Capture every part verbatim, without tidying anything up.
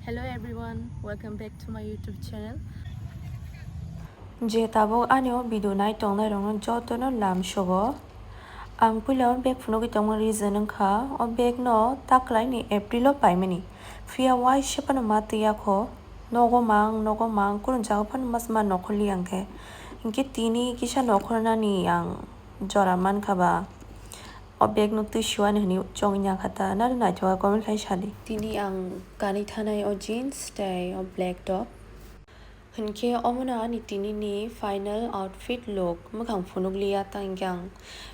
Hello everyone, welcome back to my YouTube channel. Je tabuk ani o video nai tongnai rokno jotono lamsogo. Ang puila o bag phunugwi tongma reason wngkha, o bag no taklaini April o paimani. Phiya waisa phano ma twi yakho, nogo mang, nogo mang, kunu jaga phano mas ma nokhorli ang khe. Hinkhe tini kisa nokhornani ang jora mankha ba. O bag no twi siwani hwnwi chongya kha ta, nari naithoka comment khai sadi. Tini ang kanwi thanai o jeans tei o black top. Hinkhe omono ani tini ni final outfit look, mwkhang phunukliya ta hinkhe ang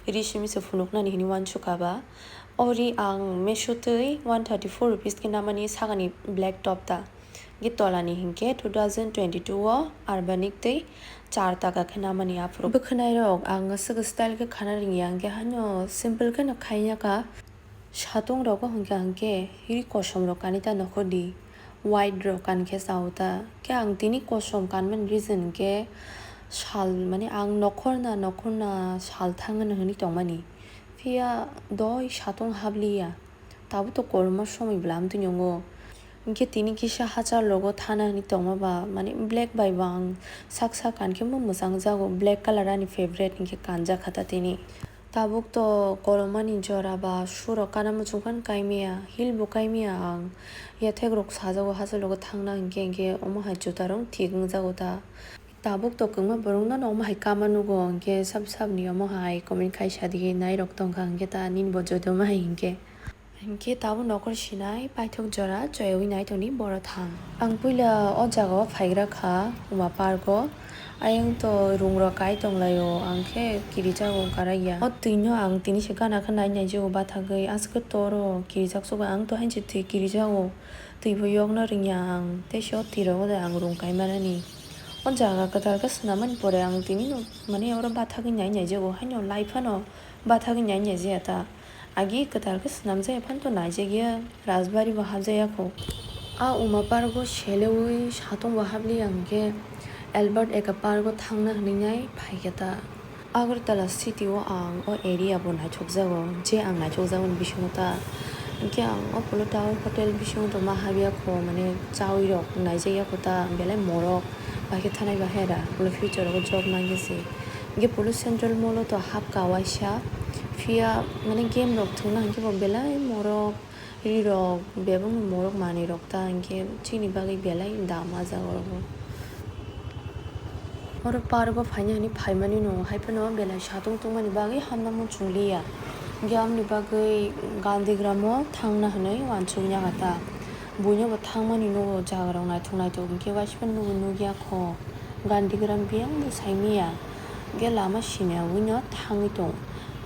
ri simi se phunuknani hwnwi wansukha ba. O ri ang Meesho twi one thirty four rupees khe namani sakani black top ta. Hinkhe tolani hinkhe two thousand twenty two o Urbanic tei char taka khe namani aphuru. Bwkhwnai rok ang aswk style khe khana rwngya, hinkhe haino simple kheno khaiya kha. Satung rogo hinkhe ang khe ri kosom rok kanwi ta nokhordi, white rok kan khe sao ta. Khe ang tini kosom kanmani reason hinkhe sal, mane ang nokhorna nokhorna sal thangmani hwnwi tongmani. Phiya doi satung habliya. Tabuk to koloma somoi bwlam twi nungo. Hinkhe tini kisa hachal rogo thana hwnwi tongma ba, mane black bai bo ang sak sak kan khe mo mwchang jago, black colour ani favorite hinkhe kanjak kha ta tini. Tabuk to kolomani jora ba shoe rok kana muchung phano kaimaya, heel bo kaimaya ang. Yathek rok sajago hachal rogo thangna hinkhe, hinkhe omo hai juta rok thik wngjago ta. Tabuk to kwbangma borok no omo hai kama nugo, hinkhe sab sab ni omo hai comment khai sadi, nai rok tongkha hinkhe ta nini bo joto ma hai hinkhe. Hinkhe tabuk nokol sinai paithak jora choyawi nai tongdi boro thang. Ang puila o jaga o phaigra kha Uma Park o. Ayang to rung rok kai tonglaio, ang khe kirijago karai ya. O twi no ang tini se gana khe nai nai jago bathagwi, aswk khe toro kirijak sugo, ang to hainse twi kirijago, twi bo yokna rwngya ang, tei se o twi rogo de ang rung kai manani. O jaga kwtal khe swnam mani pore ang tini no mane oro bathagwi nai nai jago, haino lai phano bathagwi nai nai jaya ta. Agi kwtal khe swnamjaya phano to naijak ya, Rajbari bo habjaya kho. A Uma Park o seleui satung bo habliya hinkhe Albert Eka Park o thangna hwnwi nai phaikha ta. Agartala city o ang o area bo naithokjago, je ang naithokjago ni bisingo ta. Hinkhe ang o Polo Tower Hotel bisingo tongma habya kho, mane chaui rok naijak ya kho ta, belai morok bai khe thanai bahai ra, ulo future o job nangya se. Hinkhe Police Central Mall o to hapkha waisa, phiya mane game rok thwngna hinkhe bo belai morok, ri rok, bebak ni morok manwi rok ta hinkhe chini bagwi belai dam ah jaga rogo. Oro park o phaina hinwi phaimani no, hai phano belai satung tongmani bagwi hamna muchung liya. Hinkhe amoni bagwi Gandhigram o thangna hinwi uansukya kha ta. Buino bo thangmani nugo, jaga rok naithok naithok hinkhe waisa phano nugo nukya kho. Gandhigram biyang bo saimanya. Hinkhe lama siniya buino thangwi tong.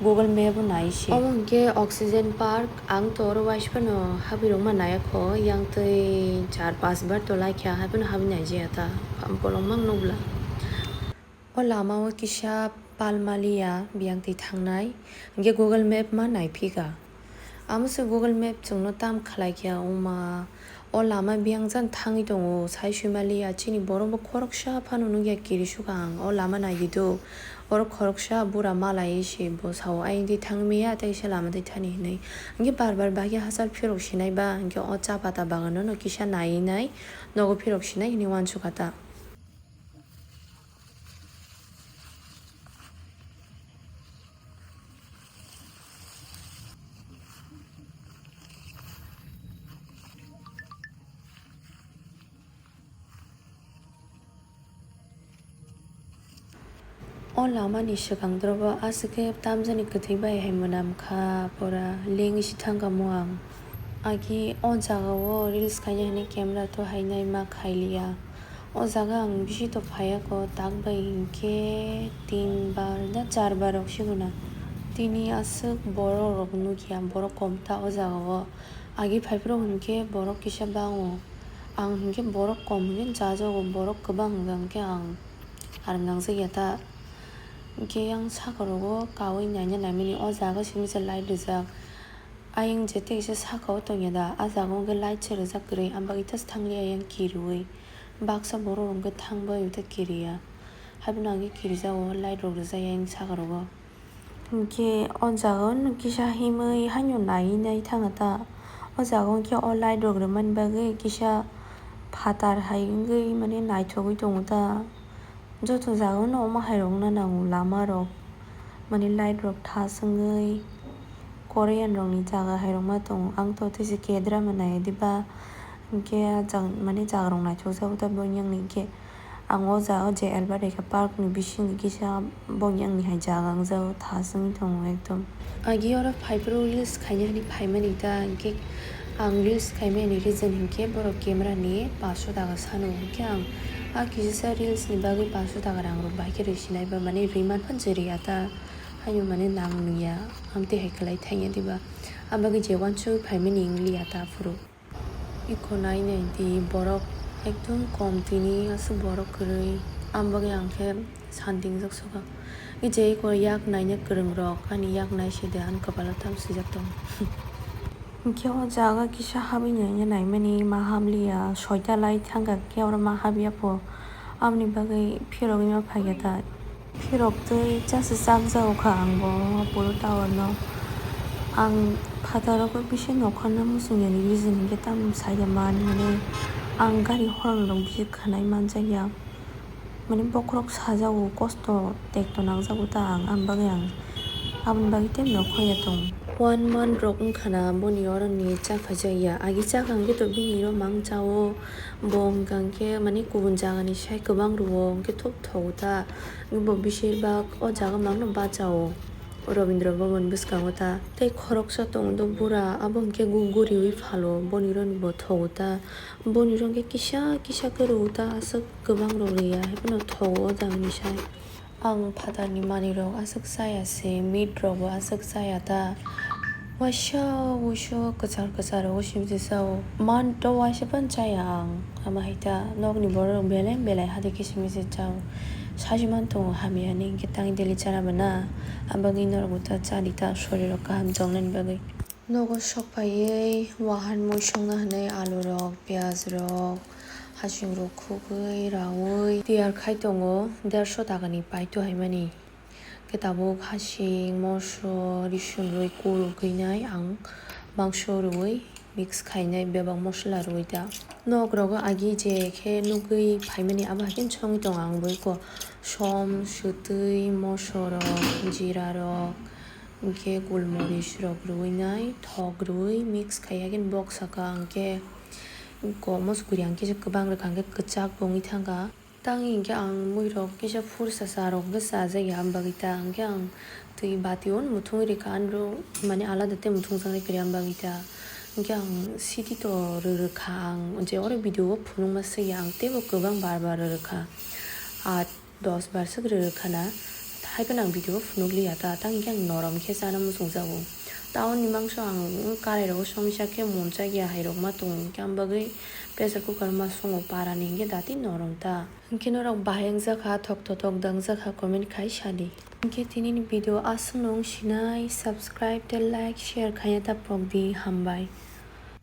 Google Map o nai se. Omo hinkhe Oxygen Park, ang to oro waisa phano habwi rok ma nai kho, yang twi char panch bar to lai kha, hai phano habwi nai jaya ta, bolong mang nukla. O lama o kisa pal maliya biyang twi thangnai, hinkhe Google Map ma nai phika. Amo se Google Map chwngno tam khlai kha, wngma. O lama biyang jani thangwi tongo, sai sui maliya, chini borok bo khoroksa phano nukya kirisukha ang, o lama naidi do, oro khoroksa bura malai se bo sao, ayang twi thangwi manya, tei se lama twi thani hinwi. Hinkhe bar bar bahai khe hachal phirok sinai ba, hinkhe o cha pata bagano no kisa naiwi nai nogo phirok sinai hinwi uansukha ta. O lama ni swkang drobo aswk khe tamjani kwthwi bai hai mwnam kha, pura lengwi se thang kha mo ang. Agi o jaga o reels khaina hinwi camera to hai nai ma khai liya. O jaga ang bisi to phai ya kho, tak bai hinkhe tin bar da char bar rok se guna. Tini aswk borok rok nukya, borok kom ta o jaga o. Agi phai phuru hinkhe borok kisa bango. Ang hinkhe borok kom hinkhe chajago, borok kwbang hinkhe ang arem nangjak ya ta. Hinkhe yang saka rogo kaui naina naimani o jaga simi se light rijak. Ayang je tei kisa saka o tongya da, a jaga o hinkhe light se rijak kwrwi, ang bagwi tei thang liya yang kiriui. Baksa borok rok hinkhe thang bai ta kiriya. Haiphano ang khe kirijago, light rok rijak yang saka rogo. Hinkhe o jaga o no kisa himwi haino naiwi nai thangkha ta. O jaga o hinkhe o light rok rwmani bagwi kisa Phatar hai wngwi mane naithogwi tongo ta. Joto jagao no omo hai rokna nango, lama rok mane light rok thas wngwi, Korean rokni jaga hai rokma tongo. Ang to tei se K-drama nai diba, hinkhe ah jang mane jaga rok naithok jago ta boyang ni hinkhe. Ang o jaga o je Alberta khe park ni bising kisa boyang ni hai jaga wngjago, thas wngwi tongo ekdom. Agi oro phaiphuru reels khaina hinwi phaimani ta, hinkhe ang reels khaimani reason hinkhe borok camera ni paso taka sano, hinkhe ang a kisasa reels ni bagwi paso taka rang rok bahai khe rwi sinai ba mane rwi manpha je rwi ya ta, haino mane nang nung ya, ang tei hai kwlai thangya diba, ang bagwi je uansugwi phaimani wng li ya ta aphuru. Iko nai nai di borok ekdom kom tini aswk borok kwrwi, ang bagwi ang khe santi wngjak sokha. Ije iko yak naina kwrwng rok ani yak nai se de ani kwpalo tam swijak tongo. Hinkhe o jaga kisa habwi naina naimani ma hamliya, soita lai thangkha khe oro ma habya pho, aboni bagwi phirogwi ma phaikha ta. Phirok tei chasa chak jago kha ang bo puro tower no. Ang phataro khe bisi nokha no muchung yani reason hinkhe tamo sai ya man mane ang gari horn rok bisi khwnai manjak ya. Mane bokhorok sajago, kosto tekto nangjago ta ang, ang bagwi ang aboni bagwi tei nokha ya tong. One month rok wngkha na boni oro ni cha khaijak ya. Agi cha kha hinkhe to bini oro mang chao, bo hwnkha hinkhe mane kubun jaga ni sai kwbang rwo hinkhe thok thogo ta. Bo bisirbak o jaga mangno bachao, Rabindra Bhavan bwskango ta. Tei khoroksa tongo do bura, abo hinkhe gu-, guriwi phalo, boni roni bo thogo ta. Boni rong khe kisa kisa khe rwo ta, aswk kwbang rok rwya, haiphano thogo o jagani sai. Ang phatarni manwirok aswk chaya se, meat rokbo aswk chaya ta. Waisa wuisu kwchar kwchar o simse sao. Man to waisa phano chaya ang. Ama hai ta nokni borok rok belai belai hade kisimisa chao. Sajiman tongo hamya hinwi hinkhe tang daily chana bana. Abagwi norokbo ta chadi ta sorirok kaham chongnani bagwi. Nogo sok phaiwi wahan mui songna hinwi alu rok, piyaj rok, hasing rok khugwi, raui tiyar khai tongo. Derso takani paito haimani. Khe tabuk hasing, moso, risun rwi kurugwinai ang mangso rwui mix khainai bebak mosola rwui ta. Nok rogo agi je khe nugwi phaimani abo hai khe songwi tongo ang boiko som, swtwi, moso rok, jira rok, hinkhe gulmoris rok rwui nai, thok rwui mix khai ya khe bok saka hinkhe komo sukuri ang kisa kwbang rwkha hinkhe kwchak bo wngwi thangkha. Tang hinkhe ang muirok kisa phursa cha rok bw chajak ya, am bagwi ta hinkhe ang twi bati o muthungwi rwkha, anro mane alada tei muthungjaknai kwrwi am bagwi ta. Hinkhe ang city to rw rwkha, ang je oro video o phunukma swi ya, ang teibo kwbang bar bar rw rwkha, aat dos bar swk rw rwkha na, haiphano ang video o phunuk li ya ta, tang hinkhe ang norom khe chana muchungjago. Town ni mangso ang karai rogo songwi sak khe munchak ya hai rok ma tongo, hinkhe am bagwi pressure cooker ma songo, para ni hinkhe dati norom ta. Hinkhe norok bahai wngjakha, thok thothok da wngjakha, comment khai sadi. Hinkhe tinini video aswkno wng sinai, subscribe tei like, share khaina ta pokdi, hambai.